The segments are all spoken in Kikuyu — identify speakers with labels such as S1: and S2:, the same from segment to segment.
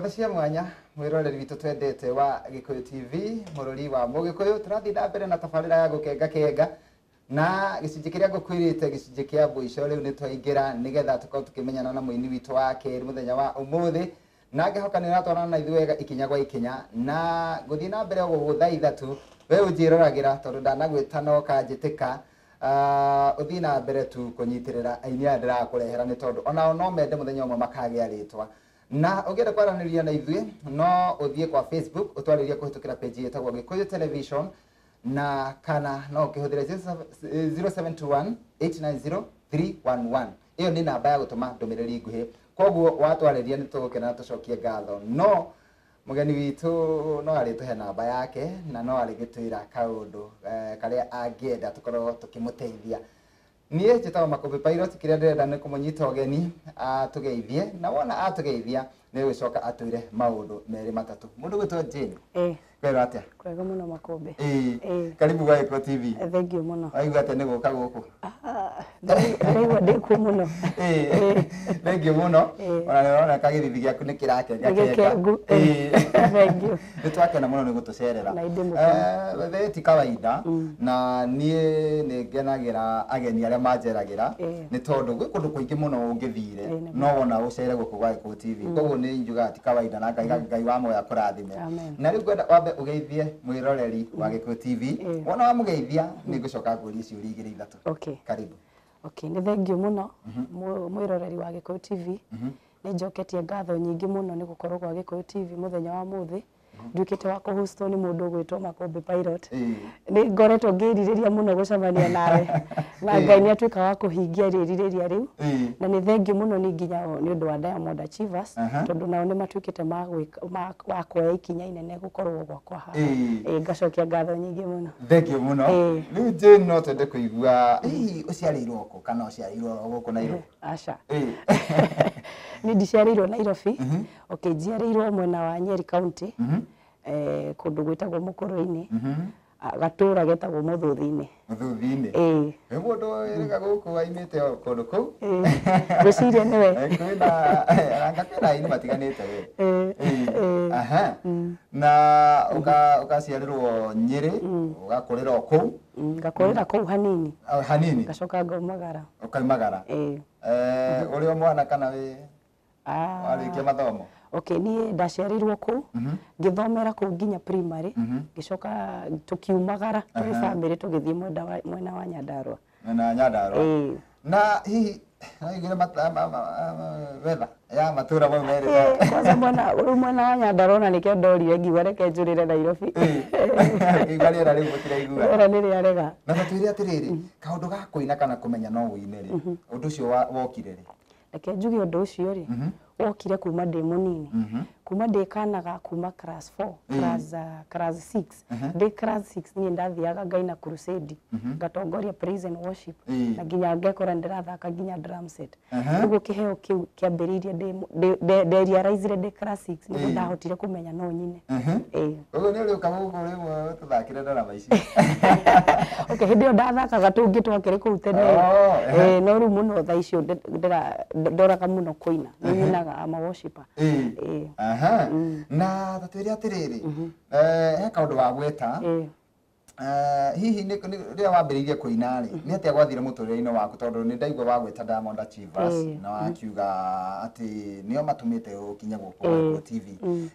S1: Ngatho cia mwanya mwiroreri witũ twendete wa Gĩkũyũ TV, mũrũri wa Mũgĩkũyũ. Tũrathiĩ na mbere na tabarĩra ya gũkenga kenga na gĩcunjĩ kĩrĩa ngũkwĩrĩte, gĩcunjĩ kĩa mũico. Rĩu nĩ twaingĩra nĩgetha tũkorwo tũkĩmenyana na mũini witũ wa kerĩ mũthenya wa ũmũthĩ, na ngĩhoka nĩ ũratwarana na ithuĩ wega ikinya gwa ikinya na gũthiĩ na mbere gũgũ thaa 3. We ũnjĩroragĩra tondũ ndanagwĩta no kanjĩtĩka. Ũthiĩ na mbere tu kũnyitĩrĩra aini aya ndĩrakũrehera, nĩ tondũ onao no mende mũthenya ũmwe makagĩa rĩtwa. Na ũngĩenda kwaranĩria na ithuĩ, no ũthiĩ kwa Facebook ũtwarĩrie kũhĩtũkĩra page ĩtagwo Gĩkũyũ Television, na kana no ũkĩhũthĩre 0721 890 311. Ĩyo nĩ namba ya gũtũma ndũmĩrĩri nguhĩ, koguo watwarĩria nĩ tũgũkena na tũcokie ngatho. No mũgeni witũ no arĩtũhe namba yake na no arĩgĩtwĩra kaũndũ karĩa angĩenda tũkorwo tũkĩmũteithia. Niĩ njĩtagwo Makũmbĩ Pilot. Kĩrĩa ndĩrenda nĩ kũmũnyita ũgeni atũgeithie, na wona atũgeithia nĩ gũcoka atwĩre maũndũ merĩ matatũ. Mũndũ gwĩtwo Jane, kwĩrwo atĩa?
S2: Kwega mũno, Makũmbĩ.
S1: Ĩĩ, karibu gwa Gĩkũyũ TV.
S2: Thank you mũno.
S1: Waigua atĩa nĩ gũka gũkũ?
S2: Ndĩraigua ndĩ kuo mũno.
S1: Ĩĩ, thank you mũno. Ona nĩ ũroneka gĩthithi gĩaku nĩ kĩrakenga.
S2: Nĩ
S1: kenga.
S2: gĩkengu. Thank you.
S1: Nĩ twakena mũno nĩ gũtũcerera.
S2: Na indĩ mũkenu.
S1: We ti kawaida, na niĩ nĩ ngenagĩra ageni arĩa manjeragĩra, nĩ tondũ gwĩ kũndũ kũingĩ mũno ũngĩthire, no wona ũcere gũkũ gwa Gĩkũyũ TV. Koguo nĩ njugaga ti kawaida, na Ngai wa moya kũrathime.
S2: Amen.
S1: Na rĩu ngwenda wambe ũgeithie mwĩroreri wa Gĩkũyũ TV. Wona wamũgeithia, nĩ ngũcoka ngũrie ciũria igĩrĩ ithatũ. Karibu.
S2: Okay, nĩ thank you mũno, mwĩroreri wa Gĩkũyũ TV. Nĩ njoketie ngatho nyingĩ mũno nĩ gũkorwo gwa Gĩkũyũ TV mũthenya wa mũthĩ. Nduĩkĩte wa kũhostwo nĩ mũndũ ũgwĩtwo Makũmbĩ Pilot. Nĩ ngoretwo ngĩrirĩria mũno gũcemania nawe, na Ngai nĩ atuĩka wa kũhingia rĩrirĩria rĩu. Na nĩ thank you mũno nĩ nginya nĩ ũndũ wa Diamond Achievers, tondũ nao nĩ matuĩkĩte ma kuoya ikinya inene gũkorwo gwakwa haha. Ngacokia ngatho nyingĩ mũno.
S1: Thank you mũno. Rĩu Jane, no twende kũigua hihi ũciarĩirwo kũ, kana ũciarĩirwo o gũkũ Nairobi?
S2: Aca. Niĩ ndiciarĩirwo Nairobi. Okay, njiarĩirwo mwena wa Nyeri County, kũndũ gwĩtagwo Mũkũrwe-inĩ, gatũra getagwo Mũthũthi-inĩ.
S1: Mũthũthi-inĩ.
S2: Ĩĩ.
S1: Nĩ mũndũ wĩrĩga gũkũ aimĩte o kũndũ kũu.
S2: Ngwĩciria nĩwe.
S1: Kwĩna anga kwĩna aini matiganĩte we.
S2: Ĩĩ.
S1: Aha. Na ũgaciarĩrwo Nyĩrĩ, ũgakũrĩra o kũu?
S2: Ngakũrĩra kũu hanini.
S1: Ah, hanini.
S2: Ngacoka ngaumagara.
S1: Ũkaumagara.
S2: Ĩĩ.
S1: Ũrĩ o mwana kana wĩ warĩkia mathomo?
S2: Okay, niĩ ndaciarĩirwo kũu, ngĩthomera kũu nginya primary, ngĩcoka tũkiumagara tũrĩ family tũgĩthiĩ mwena wa Nyandarua.
S1: Mwena wa Nyandarua.
S2: Ĩĩ.
S1: Na hihi no ũiguire weather ya matũra mau merĩ?
S2: Kwanza mwena rĩu mwena wa Nyandarua, ona nĩkĩo ndorire ngiuga reke njũrĩre Nairobi.
S1: Ũkĩigua rĩera rĩu mũtiraigua.
S2: Rĩera nĩ rĩarega.
S1: Na matwĩre atĩrĩrĩ, kaũndũ ga kũina kana kũmenya no ũine rĩ, ũndũ ũcio wokire rĩ?
S2: Reke njuge ũndũ ũcio rĩ, wokire kuma ndĩ mũnini, kuma ndĩ kana ga kuma class 4, class 6. Ndĩ class 6 niĩ ndathiaga ngaina crusade, ngatongoria praise and worship, na nginya ngekora ndĩrathaka nginya drum set. Ũguo kĩheo kĩu kĩambĩrĩirie nderealizire ndĩ class 6, nĩguo ndahotire kũmenya no nyine. Ĩĩ.
S1: Ũguo nĩ ũrĩũka gũkũ rĩmwe tũthakĩre ndarama ici?
S2: Okay, hĩndĩ ĩyo ndathakaga tũngĩ twakĩrĩ kũu tene.
S1: Oh, ehe.
S2: Ĩĩ, no rĩu mũno thaa icio ndoraga mũno kũina. Nĩ nyinaga, I'm a worshipper. Ĩĩ.
S1: Aha. Na tatwĩre atĩrĩrĩ, he kaũndũ wagweta. Hihi rĩrĩa wambĩrĩirie kũina rĩ, nĩ atĩa gwathire mũtũrĩre-inĩ waku? Tondũ nĩ ndaigua wagwĩta Diamond Achievers, na wakiuga atĩ nĩo matũmĩte ũkinye gũkũ Gĩkũyũ TV.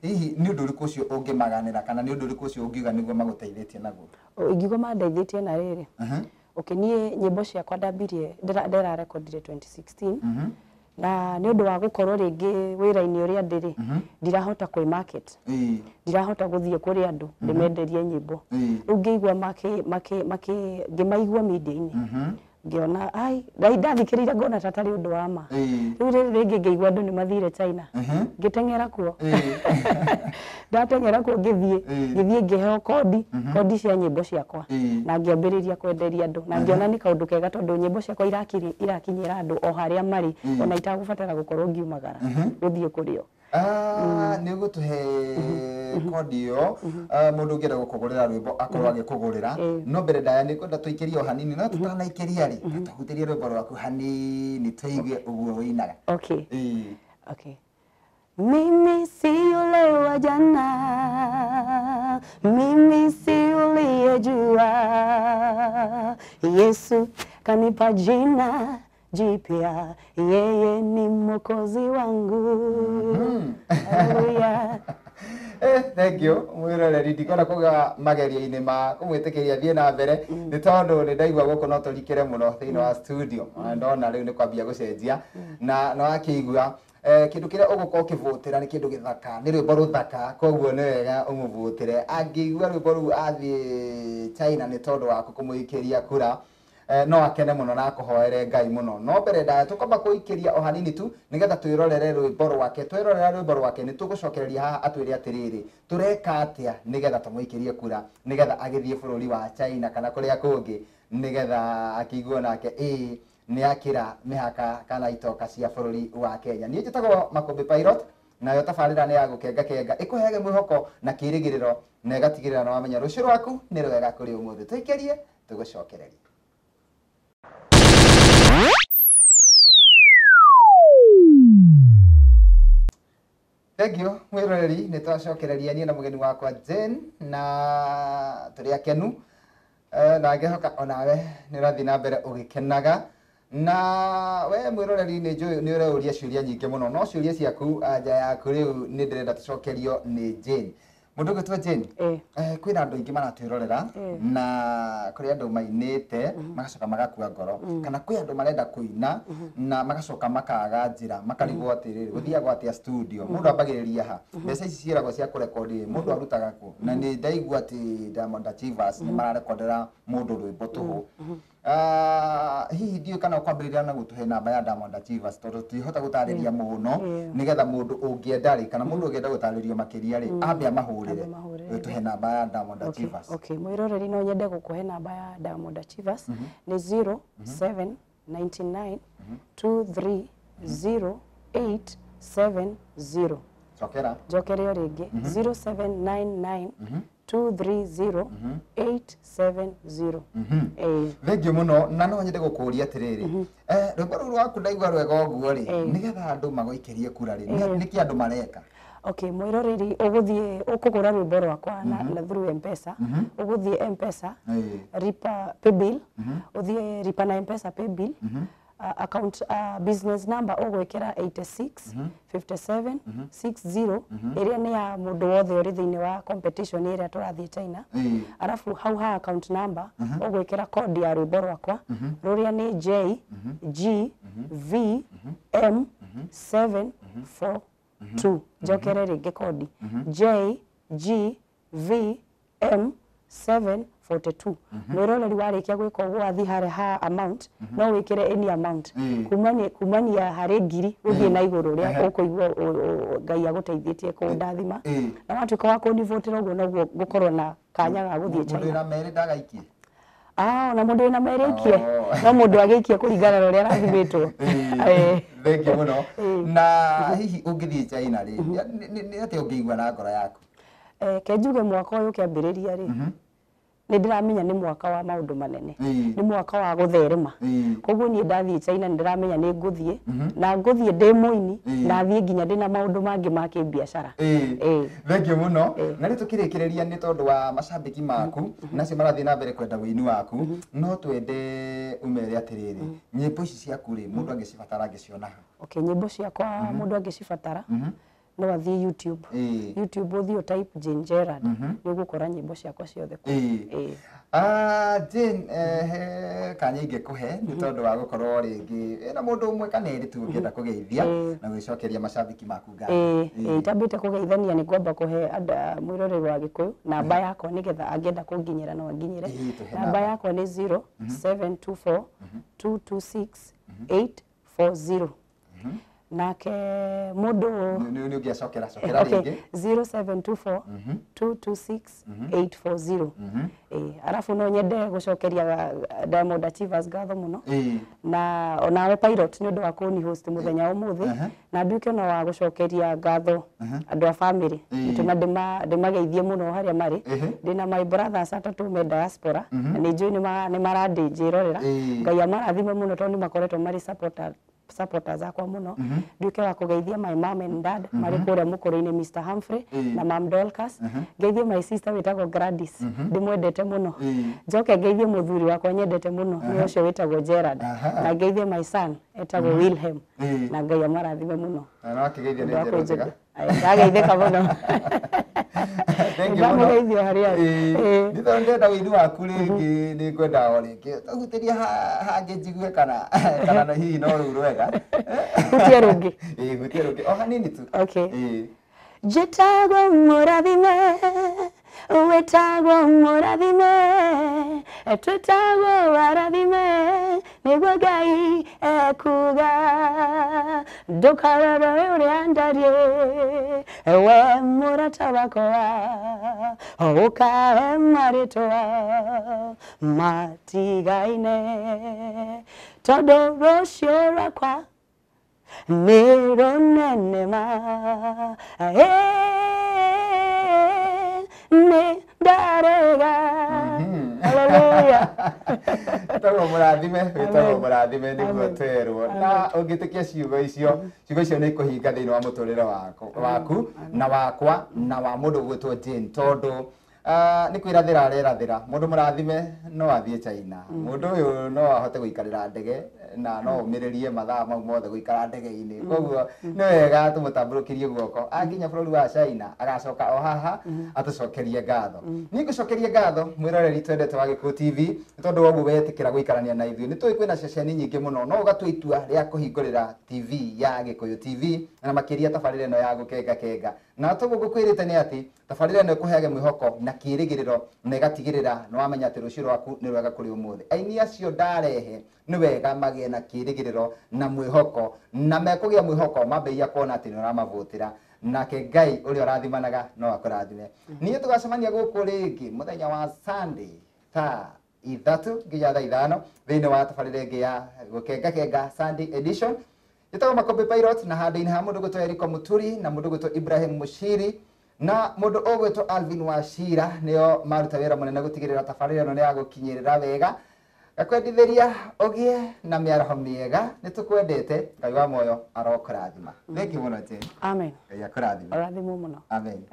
S1: Hihi nĩ ũndũ ũrĩkũ ũcio ũngĩmaganĩra, kana nĩ ũndũ ũrĩkũ ũcio ũngiuga nĩguo magũteithĩtie naguo?
S2: Ingiuga mandeithĩtie na rĩrĩ. Okay, niĩ nyĩmbo ciakwa ndambirie ndĩrarekondire 2016, na nĩ ũndũ wa gũkorwo rĩngĩ wĩra-inĩ ũrĩa ndĩrĩ, ndirahota kwĩ market, ndirahota gũthiĩ kũrĩ andũ ndĩmenderie nyĩmbo. Rĩu ngĩigua makĩ ngĩmaigua media-inĩ, ngĩona ai ngai ndathikĩrĩire, ngona ta tarĩ ũndũ wa ma. Rĩu rĩrĩ rĩngĩ ngĩigua andũ nĩ mathire China, ngĩteng'era kuo. Ndateng'era kuo ngĩthiĩ, ngĩthiĩ ngĩheo kondi cia nyĩmbo ciakwa, na ngĩambĩrĩria kwenderia andũ, na ngĩona nĩ kaũndũ kega tondũ nyĩmbo ciakwa irakinyĩra andũ o harĩa marĩ, ona itagũbatara gũkorwo ngiumagara gũthiĩ kũrĩo.
S1: Ah, nĩ ũgũtũhe kondi ĩyo, mũndũ ũngĩenda gũkũgũrĩra rwĩmbo akorwo agĩkũgũrĩra. No mbere ndaya nĩ ngwenda tũikĩrie o hanini, no tũtanaikĩria rĩ, tũhutĩrie rwĩmbo rwaku hanini tũigue ũguo wĩinaga.
S2: Okay.
S1: Ĩĩ.
S2: Okay. Mimi si yule wa jana, mimi si uliyejua. Yesu kanipa jina jipya, yeye ni mwokozi wangu. Haleluya.
S1: Thank you mwiroreri, ndikona kuga magerio-inĩ ma kũmwĩtĩkĩria thiĩ na mbere nĩ tondũ nĩ ndaigua gũkũ no tũrikĩre mũno thĩinĩ wa studio. Na ndona rĩu nĩ kwambia gũcenjia na nĩ wakĩigua kĩndũ kĩrĩa ũgũkorwo ũkĩvũtĩra nĩ kĩndũ gĩthaka, nĩ rwĩmbo rũthaka, koguo nĩ wega ũmũvũtĩre. Angĩigua rwĩmbo rũu athiĩ China nĩ tondũ waku kũmũikĩria kura, no akene mũno na akũhoere Ngai mũno. No mbere ndaya tũkwamba kũikĩria o hanini tu nĩgetha twĩrorere rwĩmbo rwake. Twerorera rwĩmbo rwake nĩ tũgũcokereria haha atwĩre atĩrĩrĩ, tũreka atĩa nĩgetha tũmũikĩrie kura, nĩgetha agĩthiĩ bũrũri wa China kana kũrĩa kũngĩ, nĩgetha akĩiguo nake ĩĩ nĩ akĩra mĩhaka kana itoka cia bũrũri wa Kenya. Niĩ njĩtagwo Makũmbĩ Pilot, nayo tabarĩra nĩ ya gũkenga kenga ĩkũheage mwĩhoko na kĩĩrĩgĩrĩro na ĩgatigĩrĩra nĩ wamenya rũciũ rwaku nĩ rwega kũrĩ ũmũthĩ. Tũikĩrie tũgũcokererie. Thank you mwiroreri, nĩ twacokereria niĩ na mũgeni wakwa Jane na tũrĩ akenu, na ngĩhoka onawe nĩ ũrathiĩ na mbere ũgĩkenaga. Na we mwiroreri nĩ njũĩ nĩ ũreũria ciũria nyingĩ mũno, no ciũria ciaku anja yaku rĩu nĩ ndĩrenda tũcokerio nĩ Jane. Mũndũ ũgwĩtwo Jane, kwĩna andũ aingĩ maratwĩrorera na kũrĩ andũ mainĩte magacoka magakua ngoro, kana kwĩ andũ marenda kũina na magacoka makaga njĩra, makarigwo atĩrĩrĩ, gũthiagwo atĩa studio, mũndũ ambagĩrĩria ha, mbeca ici ciĩragwo cia kũrekondi mũndũ arutaga kũ? Na nĩ ndaigua atĩ Diamond Achievers nĩ mararekondera mũndũ rwĩmbo tũhũ. Hihi ndiũĩ kana ũkwambĩrĩria na gũtũhe namba ya Diamond Achievers tondũ tũtihota gũtarĩria mũno, nĩgetha mũndũ ũngĩenda rĩ, kana mũndũ ũngĩenda gũtarĩrio makĩria rĩ, ambe amahũrĩre. Tũhe namba ya Diamond Achievers.
S2: Okay, mwiroreri no nyende gũkũhe namba ya Diamond Achievers nĩ 0799 230870.
S1: Cokera.
S2: Njokere o rĩngĩ 0799 230870.
S1: Thank you mũno, na no nyende gũkũria atĩrĩrĩ, rwĩmbo rũu rwaku ndaigua rwega ũguo rĩ, nĩgetha andũ magũikĩrie kura rĩ, nĩkĩ andũ mareka?
S2: Okay, mwiroreri ũgũthiĩ ũkũgũra rwĩmbo rwakwa na through M-Pesa, ũgũthiĩ M-Pesa Lipa paybill, ũthiĩ Lipa na M-Pesa paybill, account business number ũgwĩkĩra 86 57 60, ĩrĩa nĩ ya mũndũ wothe ũrĩ thĩinĩ wa competition ĩrĩa tũrathiĩ China. Arabu hau ha account number ũgwĩkĩra code ya rwĩmbo rwakwa rũrĩa nĩ J G V M 742. Njokere rĩngĩ kodi J G V M 742. Mwiroreri warĩkia gwĩka ũguo wathiĩ harĩa ha amount no wĩkĩre any amount kumania harĩ ngiri gũthiĩ na igũrũ ũrĩa ũkũigua Ngai agũteithĩtie kũndathima, na watuĩka wa kũnivotera ũguo noguo ngũkorwo na kanya ga gũthiĩ China.
S1: Mũndũ wĩna merĩ ndagaikie?
S2: Ona mũndũ wĩna merĩ aikie, no mũndũ agĩikie kũringana na ũrĩa arathimĩtwo.
S1: Thank you mũno. Na hihi ũngĩthiĩ China rĩ, nĩ atĩa ũngĩigua na ngoro yaku?
S2: Ke njuge mwaka ũyũ ũkĩambĩrĩria rĩ, nĩ ndĩramenya nĩ mwaka wa maũndũ manene, nĩ mwaka wa gũtherema, koguo niĩ ndathiĩ China nĩ ndĩramenya nĩ ngũthiĩ na ngũthiĩ ndĩ mũini na thiĩ nginya ndĩna maũndũ mangĩ ma kĩbiacara.
S1: Thank you mũno. Na rĩu tũkĩrĩkĩrĩria nĩ tondũ wa macambĩki maku na acio marathiĩ na mbere kwenda wĩini waku, no twende ũmere atĩrĩrĩ, nyĩmbo ici ciaku rĩ, mũndũ angĩcibatara angĩciona ha?
S2: Okay, nyĩmbo ciakwa mũndũ angĩcibatara no athiĩ YouTube. YouTube ũthiĩ type Jane Gerald, nĩ ũgũkora nyĩmbo ciakwa ciothe kũu.
S1: Jane, he kanya ingĩkũhe nĩ tondũ wa gũkorwo rĩngĩ ĩna mũndũ ũmwe kana erĩ tu ũngĩenda kũgeithia na gwĩcokeria macambĩki maku ngatho.
S2: Itambĩte kũgeithania nĩ ngwamba kũhe mwĩroreri wa Gĩkũyũ namba yakwa nĩgetha angĩenda kũnginyĩra no anginyĩre. Namba yakwa nĩ 0724 226 840. Nake mũndũ
S1: nĩ ũngĩacokera cokera rĩngĩ
S2: 0724 226 840. Arabu no nyende gũcokeria Diamond Achievers ngatho mũno na onawe Pilot nĩ ũndũ wa kũni host mũthenya wa ũmũthĩ, na nduĩke ona wa gũcokeria ngatho andũ a family itũ na ndĩmageithie mũno harĩa marĩ. Ndĩna my brothers atatũ me diaspora na nĩ njũĩ nĩ marandĩnjĩrorera. Ngai amarathime mũno tondũ nĩ makoretwo marĩ supporter supporters akwa muno nduike wa kugeithia my mom and dad mari kuria mukuru-ini Mr Humphrey na mam Dorcas ngeithie my sister witagwo Gladys ndimwendete muno njoke ngeithie muthuri wakwa nyendete muno ni ucio witagwo Gerard na ngeithie my son etagwo Wilhelm na Ngai amarathime muno
S1: na no akigeithia ni njero njega
S2: ndageithĩka mũno.
S1: Thank you mũno.
S2: Ndamũgeithio harĩa arĩ.
S1: Nĩ tondũ ndĩrenda wĩini waku rĩngĩ nĩ ngwenda o rĩngĩ tũhutĩrie hangĩ njigue kana no hihi no rũu rwega.
S2: Hutie rũngĩ.
S1: Ĩĩ hutie rũngĩ o hanini tu.
S2: Okay. Njĩtagwo mũrathime, wĩtagwo mũrathime, twĩtagwo arathime, nĩguo Ngai ekuga. Ndũkarore ũrĩa ndariĩ, we mũrata wakwa, ũkahe marĩtwa matigaine, tondũ rũciũ rwakwa nĩ rũnene ma nĩ ndarega. Hallelujah.
S1: Wĩtagwo mũrathime, wĩtagwo mũrathime nĩguo twerwo. Na ũngĩtĩkia ciugo icio, ciugo icio nĩ ikũhinga thĩinĩ wa mũtũrĩre waku na wakwa na wa mũndũ ũgwĩtwo Jane, tondũ nĩ kwĩrathĩra arerathĩra. Mũndũ mũrathime no athiĩ China, mũndũ ũyũ no ahote gũikarĩra ndege na no ũmĩrĩrie mathaa mau mothe gũikara ndege-inĩ. Koguo nĩ wega tũmũtambũrũkĩrie guoko akinya bũrũri wa China agacoka o haha atũcokerie ngatho. Niĩ ngũcokerie ngatho mwĩroreri twendete wa Gĩkũyũ TV nĩ tondũ wa ũguo wetĩkĩra gũikarania na ithuĩ. Nĩ tũĩ kwĩna ceceni nyingĩ mũno no ũgatua itua rĩa kũhingũrĩra TV ya Gĩkũyũ TV na makĩria tabarĩra ĩno ya Gũkenga Kenga. Na toguo ngũkwĩrĩte nĩ atĩ tabarĩra ĩno ĩkũheage mwĩhoko na kĩĩrĩgĩrĩro na ĩgatigĩrĩra nĩ wamenya atĩ rũciũ rwaku nĩ rwega kũrĩ ũmũthĩ. Aini acio ndarehe nĩ wega magĩe na kĩĩrĩgĩrĩro na mwĩhoko, na mekũgĩa mwĩhoko mambĩrĩria kuona atĩ nĩ ũramavũtĩra, nake Ngai ũrĩa ũrathimanaga no akũrathime. Niĩ tũgacemania gũkũ rĩngĩ mũthenya wa Sunday thaa 3 nginya thaa 5 thĩinĩ wa tabarĩra ĩngĩ ya Gũkenga Kenga Sunday edition. Njĩtagwo Makũmbĩ Pilot na handũ-inĩ ha mũndũ ũgwĩtwo Eriko Mũturi na mũndũ ũgwĩtwo Ibrahim Mushiri na mũndũ ũgwĩtwo Alvin Wachira nĩo maruta wĩra mũnene gũtigĩrĩra tabarĩra ĩno nĩ ya gũkinyĩrĩra wega. Gakwendithĩria ũgĩe na mĩaraho mĩega, nĩ tũkwendete. Ngai wa muoyo arokũrathima. Thank you mũno Jane.
S2: Amen.
S1: Ngai akũrathime.
S2: Ũrathimwo mũno.
S1: Amen.